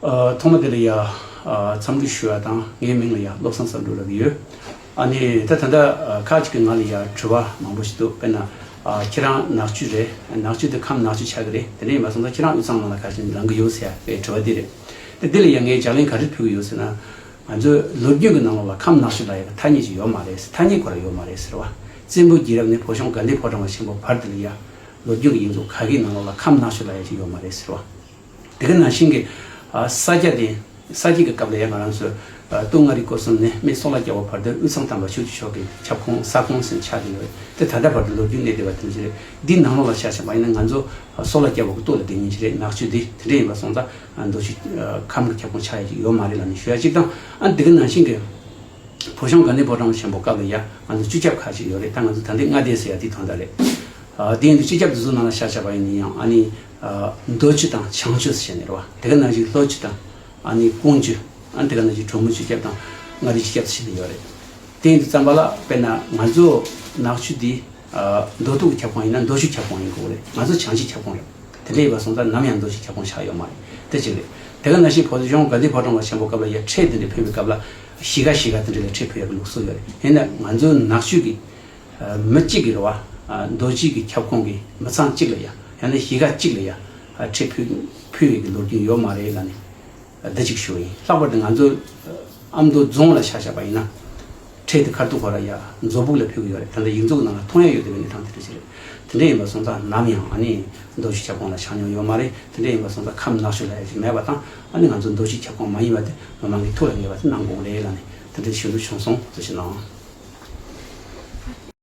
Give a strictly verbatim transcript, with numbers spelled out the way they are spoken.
ཨ། ཐོག་མ་དེ་ལ་ཡ། ཨ། འཚམས་འདྲི་ཞུ་བ་དང་། ངའི་མིང་ལ་ཡ་བློ་བཟང་བསམ་གྲུབ་ལབ་ཀྱི་ཡོད། ཨ་ནི་ད་ད་ལྟ་ཨ་ཁག་ཅིག་གིས་ང་ལ་ཡ་དྲི་བ་མང་པོ་ཞིག་འདུག་དཔེར་ན། ཨ། ཁྱེད་རང་ནག་ཆུ་རེད། ནག་ཆུ་དེ་ཁམས་ནག་ཆུ་ཆགས་ཀྱི་རེད། དེ་འདྲ་ཡིན་པ་སོང་ཙང་ཁྱེད་རང་དབུས་གཙང་ནང་ལ་ག་རེ་བྱས་ནས་ལངས་ཀྱི་ཡོད་ཟེར་ཡ་པའི་དྲི་བ་འདི་རེད། དེ་འདི་ལ་ཡ་ངས་ལྗགས་ལན་ག་རེ་ཕུལ་གྱི་ཡོད་ཟེར་ན། ང་ཚོའི་ལོ་རྒྱུས་ཀྱི་ནང་ལོགས་ལ་ཁམས་ནག་ཆུ་ལབ་ཡ་གི་ཐ་སྙད་ཅིག་ཡོད་མ་རེད། ཐ་སྙད་ཁོ་རང་ཡོད་མ་རེད་ཟེར་བ། བཙན་པོའི་རྒྱལ་རབས་ནས་བོད་གཞུང་དགའ་ལྡན་ཕོ་བྲང་པ་ཆེན་པོ་བར་དེ་ལ་ཡ། ལོ་རྒྱུས་ཀྱི་ཡིག་གཟུགས་ག་གེའི་ནང་ལོགས་ལ་ཁམས་ནག་ཆུ་ལབ་ཡ་ཅིག་ཡོད་མ་རེད་ཟེར་བ། དེ་ག་ནང་བཞིན་གྱི། ཨ། ས་སྐྱ་དེ། ས་སྐྱའི་གི་སྐབས་ལ་ཡང་ང་རང་ཚོ། ཨ། སྟོད་མངའ་རིས་སྐོར་གསུམ་ནས་སྨད་སོག་ལ་རྒྱ་བོད་བར་དུ་དབུས་གཙང་དམ་པ་ཆོས་ཀྱི་ཕྱོགས་ཀྱི་ཁྱབ་ཁོངས་ས་ཁོངས་ཟེར་ཆགས་ཀྱི་ཡོད་རེད། དེ་ད་ལྟ་བར་དུ་ལོ་རྒྱུས་གནས་བསྡད་པ་དེ་འདྲ་ཅིག་རེད། འདིའི་ནང་ལོགས་ལ་ཆ་བཞག་པ་ཡིན་ན་ང་ཚོ། ཨ། སོག་ལ་རྒྱ་བོད་ཀྱི་སྟོད་ལ་བསྡད་མཁན་ཅིག་རེད། ནག་ཆུ་འདི། དེ་འདྲ་ཡིན་པ་སོང་ཙང་། ཨ། མདོ་ཆུ། ཨ། ཁམས་ཀྱི་ཁྱབ་ཁོངས་ཆགས་ཡ་ཅིག་ཡོད་མ་རེད་ལབ་ནས་ཞུ་ཡ་གཅིག་དང་། ཨ། དེ་ག་ནང་བཞིན་གྱི། བོད་གཞུང་དགའ་ལྡན་ཕོ་བྲང་པ་ཆེན་པོ་སྐབས་ལ་ཡ་ང་ཚོ་སྤྱི་ཁྱབ་ཁག་ཅིག་ཡོད་རེད། ད་ང་ཚོ་ད་ལྟའི་མངའ་སྡེ་ཟེར་ཡ་དེའི་དོན་དག་རེད། ཨ། དེ་ཡིན་དུས་སྤྱི་ཁྱབ་དེ་ཚོ་ནང་ལ་ཆ་བཞག་པ་ཡིན་ན་ཡང་། ཨ་ནི། ཨ། མདོ་ཆུ་དང་བྱང་ཆུ་ཟེར་བྱས་ནས་རེད་བ། དེ་ག་ནང་བཞིན་ལྷོ་ཆུ་དང་། ཨ་ནི་ཀོང་ཆུ། ཨ། དེ་ག་ནང་བཞིན་གྲོ་མོ་སྤྱི་ཁྱབ་དང་མངའ་རིས་སྤྱི་ཁྱབ་ཟེར་ནས་ཡོད་རེད། དེ་ཡིན་དུས་ཙམ་པ་ལ་དཔེར་ན་ང་ཚོ་ནག་ཆུ་འདི། ཨ། མདོ་སྟོད་ཀྱི་ཁྱབ་ཁོངས་ཡིན་ན་མདོ་ཆུའི་ཁྱབ་ཁོངས་ཡིན་དགོས་རེད། ང་ཚོ་བྱང་ཆུའི་ཁྱབ་ཁོངས་རེད། དེ་འདྲ་ཡིན་པ་སོང་ཙང་ནམ་ཡང་མདོ་ཆུའི་ཁྱབ་ཁོངས་ཆགས་ཡོད་མ་རེད། དེ་གཅིག་རེད། དེ་ག་ནང་བཞིན་བོད་གཞུང་དགའ་ལྡན་ཕོ་བྲང་པ་ཆེན་པོ་སྐབས་ལ་ཡ་ཁྲལ་དེ་འདྲ་ཕུལ་བའི་སྐབས་ལ་གཞིས་ཀ་གཞིས་ཀ་དེ་འདྲ་ལ་ཁྲལ་ཕུལ་ཡག་གི་ལུགས་སྲོལ་ཡོད་རེད། ཡིན་ན་ང་ཚོ་ནག་ཆུ་གི། ཨ། མི་གཅིག་གི་རེད་བ། ཨ། མདོ་སྤྱི་གི་ཁྱབ་ཁོངས་ཀྱི་མི་ཚང་གཅིག་ལ་ཡ། ཡང་ན་གཞིས་ཀ་གཅིག་ལ་ཡ། ཨ། ཁྲལ་ཕུལ་ཕུལ་ཡག་གི་ལོ་རྒྱུས་ཡོད་མ་རེད་ལབ་ནས། འདི་གཅིག་ཞུ་བ་ཡིན། ལྷག་པར་དུ་ང་ཚོ་ཨ་མདོ་རྫོང་ལ་ཆ་བཞག་པ་ཡིན་ན། ཁྲལ་དེ་ཁ་ཐུག་ཁོ་རང་ཡ་མཛོ་སྦུག་ལ་ཕུལ་གྱི་ཡོད་རེད། ད་ལྟ་ཡིག་གཟུགས་ནང་ལ་མཐོང་ཡ་ཡོད་དེ་བས་ནི་ཐང་དེ་འདྲ་ཞིག་རེད། དེ་འདྲ་ཡིན་པ་སོང་ཙང་ནམ་ཡང་ཨ་ནི་མདོ་ཆུ་ཁྱབ་ཁོངས་ལ་ཆགས་མྱོང་ཡོད་མ་རེད། དེ་འདྲ་ཡིན་པ་སོང་ཙང་ཁམས་ནག་ཆུ་ལབ་ཡ་ཞིག་མེད་པ་དང་། ཨ་ནི་ང་ཚོ་མདོ་ཆུ་ཁྱབ་ཁོངས་མ་ཡིན་པ་དེ་མི་མང་གིས་ཐུགས་ལ་ངེས་པ་དེ་གནང་དགོས་རེད་ལབ་ནས་དེ་འདྲ་ཞུ་འདོད་བྱུང་སོང་། ཐུགས་རྗེ་གནང་།